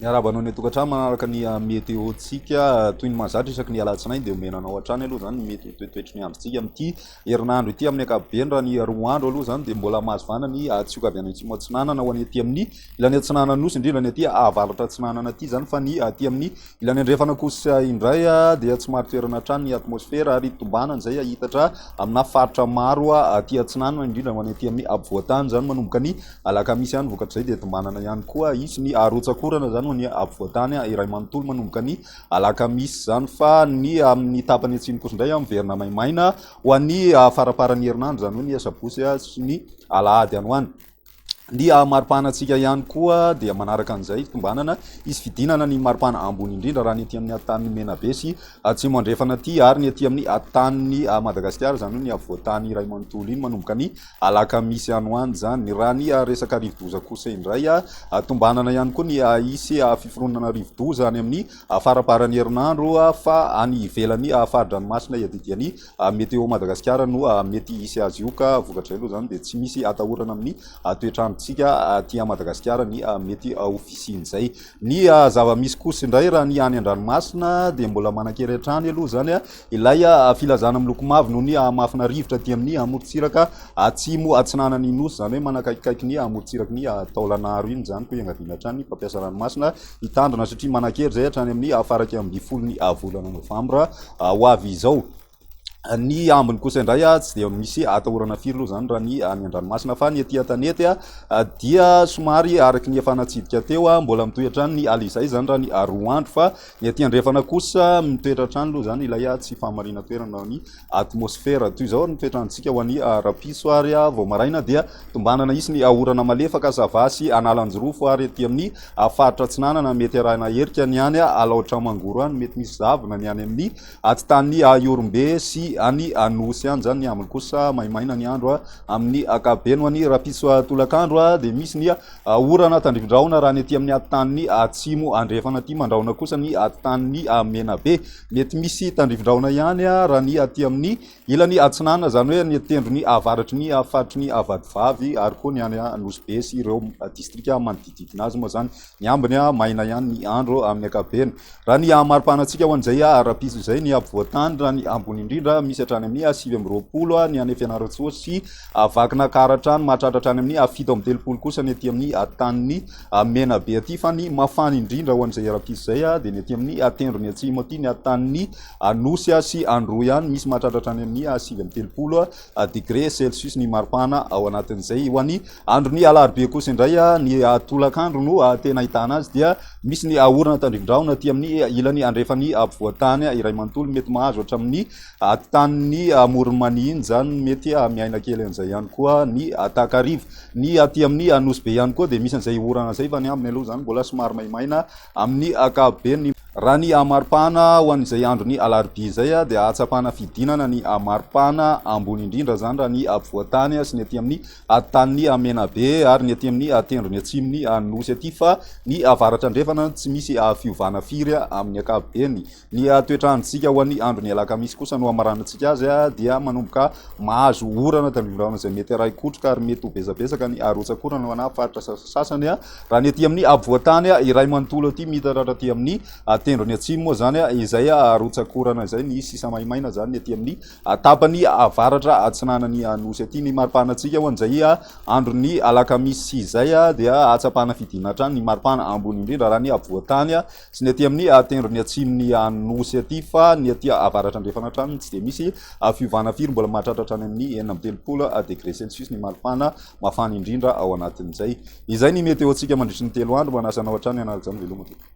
Miarahaba anao any an-tokantrano manaraka ny météo-ntsika. Toy ny mahazatra isaky ny alatsinainy dia omena anao hatrany aloha izany ny mety ho toetoetry ny androntsika amin'ity herinandro ity. Amin'ny ankapobeny raha ny 2 andro aloha izany dia mbola mahazo vahana ny tsioka avy any atsimo atsinanana ho any aty amin'ny ilany atsinanan'ny nosy, indrindra ny aty avaratra atsinanana aty izany, fa ny aty amin'ny ilany andrefana kosa indray dia tsy marin-toerana hatrany ny atmosfera ary tombanana izay hahitatra amina faritra maro aty atsinanana, indrindra ho any aty amin'ny afovoan-tany izany manomboka ny alakamisy ihany. Vokatr'izay dia tombanana ihany koa hisy ny rotsak'orana izany ho an'ny afovoan-tany iray manontolo manomboka ny alakamisy izany, fa ny amin'ny tapany atsimo kosa indray miverina maimaina ho an'ny faramparan'ny herinandro, izany hoe ny asabotsy sy ny alahady any ho any. Ny maripana antsika ihany koa dia manaraka an'izay tombanana hisy fidinana ny maripana ambony indrindra raha ny aty amin'ny tanin'ny Menabe sy Atsimo Andrefana aty ary ny aty amin'ny tanin'ny Madagasikara, izany hoe ny afovoan-tany iray manontolo iny manomboka ny alakamisy any ho any izany. Raha ny resaka rivodoza kosa indray, tombanana ihany koa ny hisy fiforonana rivodoza any amin'ny faramparan'ny herinandro fa any ivelan'ny fari-dranomasina iadidian'ny Météo Madagasikara no mety hisy azy io ka vokatr'izay aloha izany dia tsy misy atahorana amin'ny toetr'androntsika aty Madagasikara ny mety ho fisian'izay. Ny zava-misy kosa indray raha ny any an-dranomasina dia mbola manan-kery hatrany aloha izany ilay filazana miloko mavo noho ny hamafina rivotra aty amin'ny morontsiraka atsimo atsinanan'ny nosy, izany hoe manakaikikaiky ny morontsiraky ny Taolagnaro iny izany, koa iangaviana hatrany ny mpampiasa ranomasina hitandrina satria manan-kery izay hatrany amin'ny faha-11 ny volana novambra ho avy izao. Ny ambiny kosa indray tsy dia misy atahorana firy aloha izany raha ny any an-dranomasina, fa ny aty an-tanety dia somary araka ny efa natsidika teo, mbola mitohy hatrany ny alizay izany raha ny 2 andro, fa ny aty andrefana kosa mitoetra hatrany aloha izany ilay tsy fahamarinan-toerana ny atmosfera. Toy izao ny toetrantsika ho an'ny rahampitso ary vao maraina dia tombanana hisy ny orana malefaka Sava sy Analanjirofo ary aty amin'ny faritra atsinanana mety arahina herika ny any Alaotra Mangoro any, mety misy zavona ny any amin'ny atitan'ny Ihorombe sy any Anosy any izany. Ny ambiny kosa maimaina ny andro amin'ny ankapobeny. Ho an'ny rahampitso tolakandro dia misy ny orana tandrifin-drahona raha ny aty amin'ny atitan'ny atsimo andrefana aty, mandrahona kosa ny atitan'ny Menabe. Mety misy tandrifin-drahona ihany raha ny aty amin'ny ilany atsinanana, izany hoe ny tendrony avaratry ny faritry ny Vatovavy ary koa ny any Nosy Be sy ireo distrika manodidididina azy moa izany. Ny ambiny maina ihany ny andro amin'ny ankapobeny. Raha ny maripana antsika ho an'izay rahampitso izay, ny afovoan-tany raha ny ambony indrindra misy hatrany amin'ny 29 ny any Fianarantsoa sy Vakinankaratra any, mahatratra hatrany amin'ny 37 kosa ny aty amin'ny tanin'ny Menabe aty, fa ny mafana indrindra ho an'izay rahampitso izay dia ny aty amin'ny tendrony atsimo aty, ny tanin'ny Anosy sy Androy any, misy mahatratra hatrany amin'ny 39 degré celsius ny maripana ao anatin'izay. Ho an'ny andron'ny alarobia kosa indray, ny tolakandro no tena ahitana azy, dia misy ny orana tandrifindrahona aty amin'ny ilany andrefan'ny afovoan-tany iray manontolo, mety mahazo hatramin'ny atitan'ny Amoron'i Mania iny izany, mety miaina kely an'izay ihany koa ny takariva. Ny aty amin'ny Nosy Be ihany koa dia misy an'izay orana izay, fa ny ambiny aloha izany mbola somary maimaina amin'ny ankapobeny. Raha ny maripana ho an'izay andron'ny alarobia izay dia ahatsapana fidinana ny maripana ambony indrindra izany raha ny afovoan-tany sy ny aty amin'ny tanin'ny Menabe ary ny aty amin'ny tendrony atsimon'ny Nosy aty, fa ny avaratra andrefana tsy misy fiovana firy amin'ny ankapobeny. Ny toetr'androntsika ho an'ny andron'ny alakamisy kosa no hamaranantsika azy dia manomboka mahazo orana tandrifin-drahona izay mety harahi-kotroka ary mety ho besabesaka ny rotsak'orana ho ana faritra sasany. Raha ny aty amin'ny afovoan-tany iray manontolo aty mitaratra aty amin'ny tendrony atsimo moa izany izay rotsak'orana izay, ny sisa maimaina izany ny aty amin'ny tapany avaratra atsinanan'ny nosy aty. Ny maripanantsika ho an'izay andron'ny alakamisy izay dia ahatsapana fidinana hatrany ny maripana ambony indrindra raha ny afovoan-tany sy ny aty amin'ny tendrony atsimon'ny Nosy aty, fa ny aty avaratra andrefana hatrany tsy dia misy fiovana firy, mbola mahatratra hatrany amin'ny 36 degré celsius ny maripana mafana indrindra ao anatin'izay. Izay ny météo-ntsika mandritry ny 3 andro. Manasa anao hatrany hanaraka izany. Veloma tompoko.